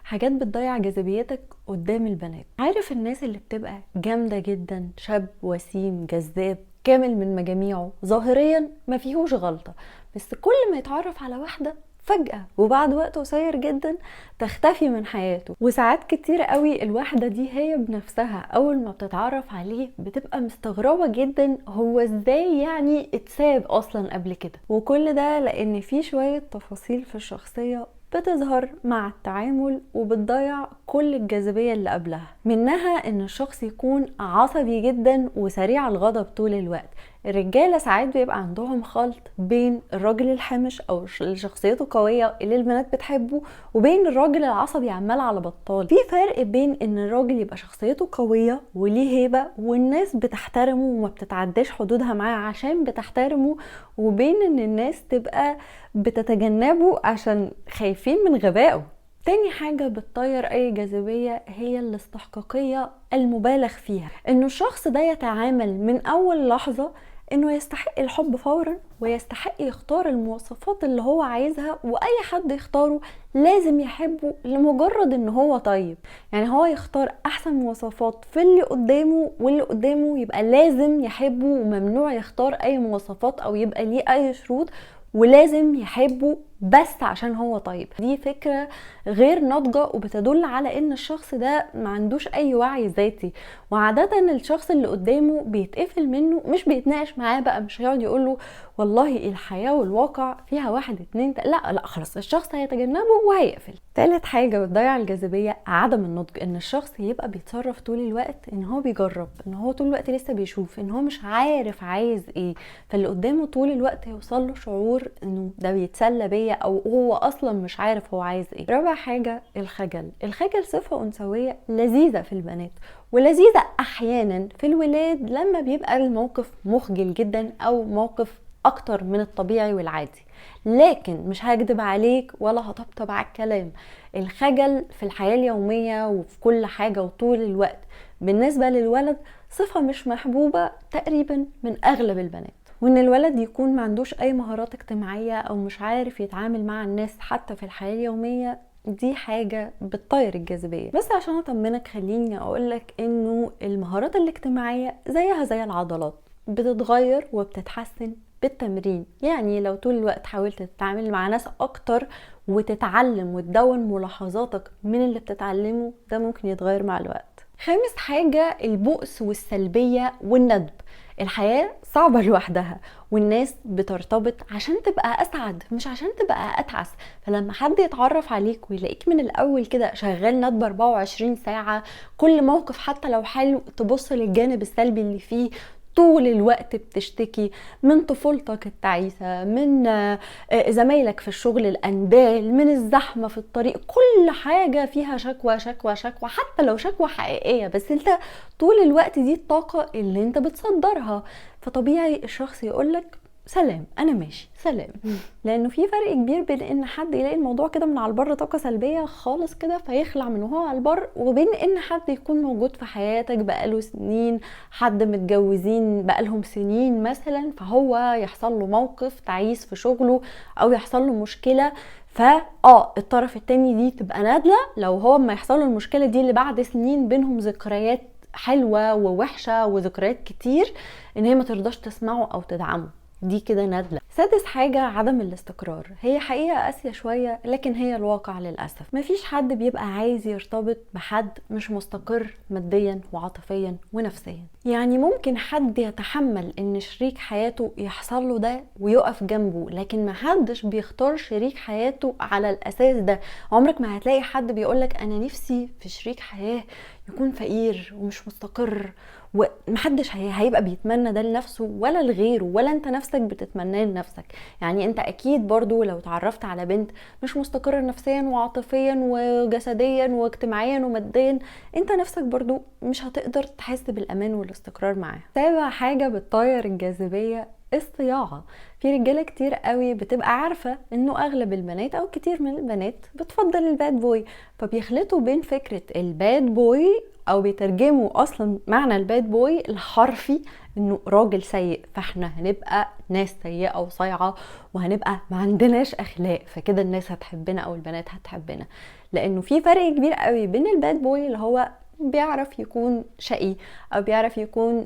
حاجات بتضيع جاذبيتك قدام البنات. عارف الناس اللي بتبقى جامدة جدا، شاب وسيم جذاب كامل من مجاميعه، ظاهريا ما فيهوش غلطة، بس كل ما يتعرف على واحدة فجأة وبعد وقت قصير جدا تختفي من حياته. وساعات كتير قوي الواحدة دي هي بنفسها أول ما بتتعرف عليه بتبقى مستغربة جدا هو ازاي يعني اتساب أصلا قبل كده. وكل ده لأن في شوية تفاصيل في الشخصية بتظهر مع التعامل وبتضيع كل الجاذبية اللي قبلها، منها ان الشخص يكون عصبي جدا وسريع الغضب طول الوقت. الرجالة ساعات بيبقى عندهم خلط بين الراجل الحامش او اللي شخصيته قوية اللي البنات بتحبه وبين الراجل العصبي عمال على بطال. في فرق بين ان الراجل يبقى شخصيته قوية وليه هيبة والناس بتحترمه وما بتتعداش حدودها معاه عشان بتحترمه، وبين ان الناس تبقى بتتجنبه عشان خايفين من غبائه. تاني حاجة بتطير أي جاذبية هي الاستحقاقية المبالغ فيها، إنه الشخص ده يتعامل من أول لحظة إنه يستحق الحب فورا ويستحق يختار المواصفات اللي هو عايزها، وأي حد يختاره لازم يحبه لمجرد إن هو طيب. يعني هو يختار أحسن مواصفات في اللي قدامه، واللي قدامه يبقى لازم يحبه وممنوع يختار أي مواصفات أو يبقى ليه أي شروط، ولازم يحبه بس عشان هو طيب. دي فكرة غير ناضجة وبتدل على ان الشخص ده ما عندوش اي وعي ذاتي، وعادة الشخص اللي قدامه بيتقفل منه، مش بيتناقش معاه بقى، مش هيقعد يقوله والله الحياة والواقع فيها 1 2 3، لا لا خلاص الشخص هيتجنبه وهيقفل. تالت حاجة بتضيع الجاذبية عدم النضج، ان الشخص يبقى بيتصرف طول الوقت ان هو بيجرب، ان هو طول الوقت لسه بيشوف، ان هو مش عارف عايز ايه، فاللي قدامه طول الوقت يوصل له شعور انه ده بيتسلى بيا او هو اصلا مش عارف هو عايز ايه. رابع حاجة الخجل. الخجل صفة انثوية لذيذة في البنات ولذيذة احيانا في الولاد لما بيبقى الموقف مخجل جدا او موقف اكتر من الطبيعي والعادي، لكن مش هكدب عليك ولا هطبطب على الكلام، الخجل في الحياة اليومية وفي كل حاجة وطول الوقت بالنسبة للولد صفة مش محبوبة تقريبا من اغلب البنات. وان الولد يكون ما عندوش اي مهارات اجتماعية او مش عارف يتعامل مع الناس حتى في الحياة اليومية، دي حاجة بتطير الجاذبية. بس عشان اطمنك خليني اقولك انه المهارات الاجتماعية زيها زي العضلات، بتتغير وبتتحسن بالتمرين. يعني لو طول الوقت حاولت تتعامل مع ناس اكتر وتتعلم وتدون ملاحظاتك من اللي بتتعلمه، ده ممكن يتغير مع الوقت. خامس حاجة البؤس والسلبية والندب. الحياة صعبة لوحدها والناس بترتبط عشان تبقى أسعد مش عشان تبقى أتعس. فلما حد يتعرف عليك ويلاقيك من الأول كده شغال ندب 24 ساعة، كل موقف حتى لو حلو تبص للجانب السلبي اللي فيه، طول الوقت بتشتكي من طفولتك التعيسة، من زمايلك في الشغل الأندال، من الزحمة في الطريق، كل حاجة فيها شكوى شكوى شكوى، حتى لو شكوى حقيقية، بس انت طول الوقت دي الطاقة اللي انت بتصدرها. فطبيعي الشخص يقولك سلام انا ماشي سلام، لانه في فرق كبير بين ان حد يلاقي الموضوع كده من على البر طاقه سلبيه خالص كده فيخلع من وهو على البر، وبين ان حد يكون موجود في حياتك بقاله سنين، حد متجوزين بقالهم سنين مثلا، فهو يحصل له موقف تعيس في شغله او يحصل له مشكله، الطرف التاني دي تبقى نادله لو هو ما يحصل له المشكله دي اللي بعد سنين بينهم ذكريات حلوه ووحشه وذكريات كتير، ان هي ما ترضاش تسمعه او تدعمه، دي كده نادلة. سادس حاجة عدم الاستقرار. هي حقيقة قاسية شوية لكن هي الواقع للأسف. مفيش حد بيبقى عايز يرتبط بحد مش مستقر ماديا وعاطفيا ونفسيا. يعني ممكن حد يتحمل ان شريك حياته يحصل له ده ويقف جنبه، لكن محدش بيختار شريك حياته على الأساس ده. عمرك ما هتلاقي حد بيقولك أنا نفسي في شريك حياة يكون فقير ومش مستقر، ومحدش هيبقى بيتمنى ده لنفسه ولا لغيره، ولا انت نفسك بتتمناه لنفسك. يعني انت اكيد برضو لو تعرفت على بنت مش مستقرة نفسيا وعاطفيا وجسديا واجتماعيا وماديا، انت نفسك برضو مش هتقدر تحس بالامان والاستقرار معاها. سابع حاجة بتطير الجاذبية الصياعة. في رجالة كتير قوي بتبقى عارفة انه اغلب البنات او كتير من البنات بتفضل ال bad boy، فبيخلطوا بين فكرة ال bad boy او بيترجموا اصلا معنى ال bad boy الحرفي انه راجل سيء، فاحنا هنبقى ناس سيئة وصايعة وهنبقى ما عندناش اخلاق، فكده الناس هتحبنا او البنات هتحبنا. لانه في فرق كبير قوي بين ال bad boy اللي هو بيعرف يكون شقي، او بيعرف يكون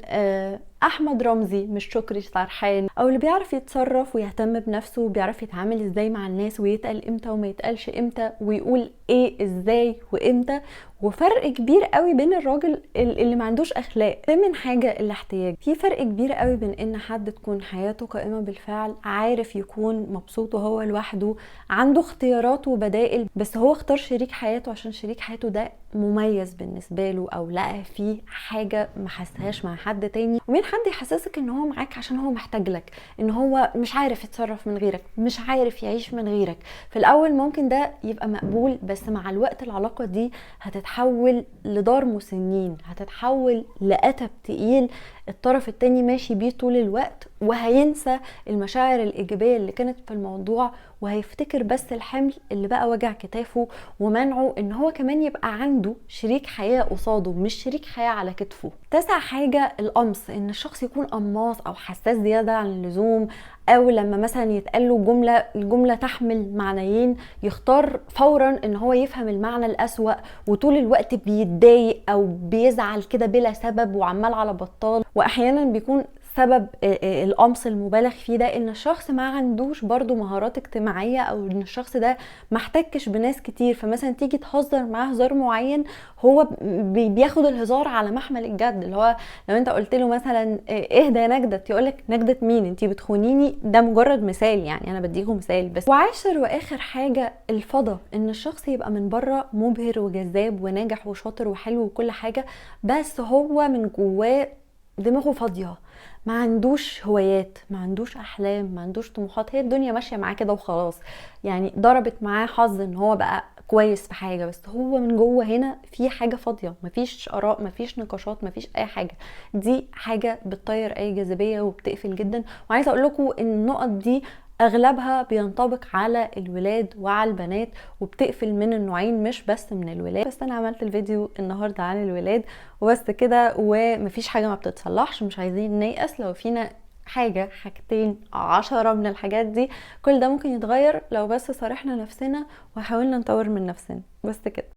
احمد رمزي مش شكري سرحان، او اللي بيعرف يتصرف ويهتم بنفسه وبيعرف يتعامل ازاي مع الناس ويتقل امتى وما يتقلش امتى ويقول ايه ازاي وامتى. وفرق كبير قوي بين الراجل اللي ما عندوش اخلاق. تامن حاجة الاحتياج، في فرق كبير قوي بين ان حد تكون حياته قائمة بالفعل، عارف يكون مبسوط وهو لوحده، عنده اختيارات وبدائل، بس هو اختار شريك حياته عشان شريك حياته ده مميز بالنسبة له او لقى فيه حاجة ما حسهاش مع حد تاني، ومين حد يحسسك ان هو معاك عشان هو محتاج لك، ان هو مش عارف يتصرف من غيرك، مش عارف يعيش من غيرك. في الاول ممكن ده يبقى مقبول، بس مع الوقت العلاقة دي هتتحول لدار مسنين، هتتحول لقتب تقيل الطرف التاني ماشي بيه طول الوقت، وهينسى المشاعر الإيجابية اللي كانت في الموضوع، وهيفتكر بس الحمل اللي بقى وجع كتافه ومنعه ان هو كمان يبقى عنده شريك حياة قصاده، مش شريك حياة على كتفه. تاسع حاجة القمص، ان الشخص يكون قماص او حساس زيادة عن اللزوم، او لما مثلا يتقال له جملة، الجملة تحمل معنيين، يختار فورا ان هو يفهم المعنى الأسوأ، وطول الوقت بيتضايق او بيزعل كده بلا سبب وعمال على بطال. واحيانا بيكون سبب القمص المبالغ فيه ده ان الشخص ما عندوش برضو مهارات اجتماعية، او ان الشخص ده ما احتكش بناس كتير، فمثلا تيجي تهزر معاه هزار معين هو بياخد الهزار على محمل الجد، اللي هو لو انت قلت له مثلا اهدى يا نجدت، يقولك نجدت مين، انتي بتخونيني. ده مجرد مثال، يعني انا بديكم مثال بس. وعاشر واخر حاجة الفضا، ان الشخص يبقى من بره مبهر وجذاب وناجح وشاطر وحلو وكل حاجة، بس هو من جواه دماغه فاضية، ما عندوش هوايات، ما عندوش احلام، ما عندوش طموحات، هي الدنيا ماشية معاه كده وخلاص. يعني ضربت معاه حظ ان هو بقى كويس في حاجة، بس هو من جوه هنا في حاجة فاضية، مفيش اراء، مفيش نقاشات، مفيش اي حاجة. دي حاجة بتطير اي جاذبية وبتقفل جدا. وعايزه اقول لكم ان النقط دي اغلبها بينطبق على الولاد وعلى البنات، وبتقفل من النوعين مش بس من الولاد. بس انا عملت الفيديو النهارده عن الولاد وبس كده، ومفيش حاجة ما بتتصلحش، مش عايزين نيأس. لو فينا حاجة، حاجتين، 10 من الحاجات دي، كل ده ممكن يتغير لو بس صارحنا نفسنا وحاولنا نطور من نفسنا، بس كده.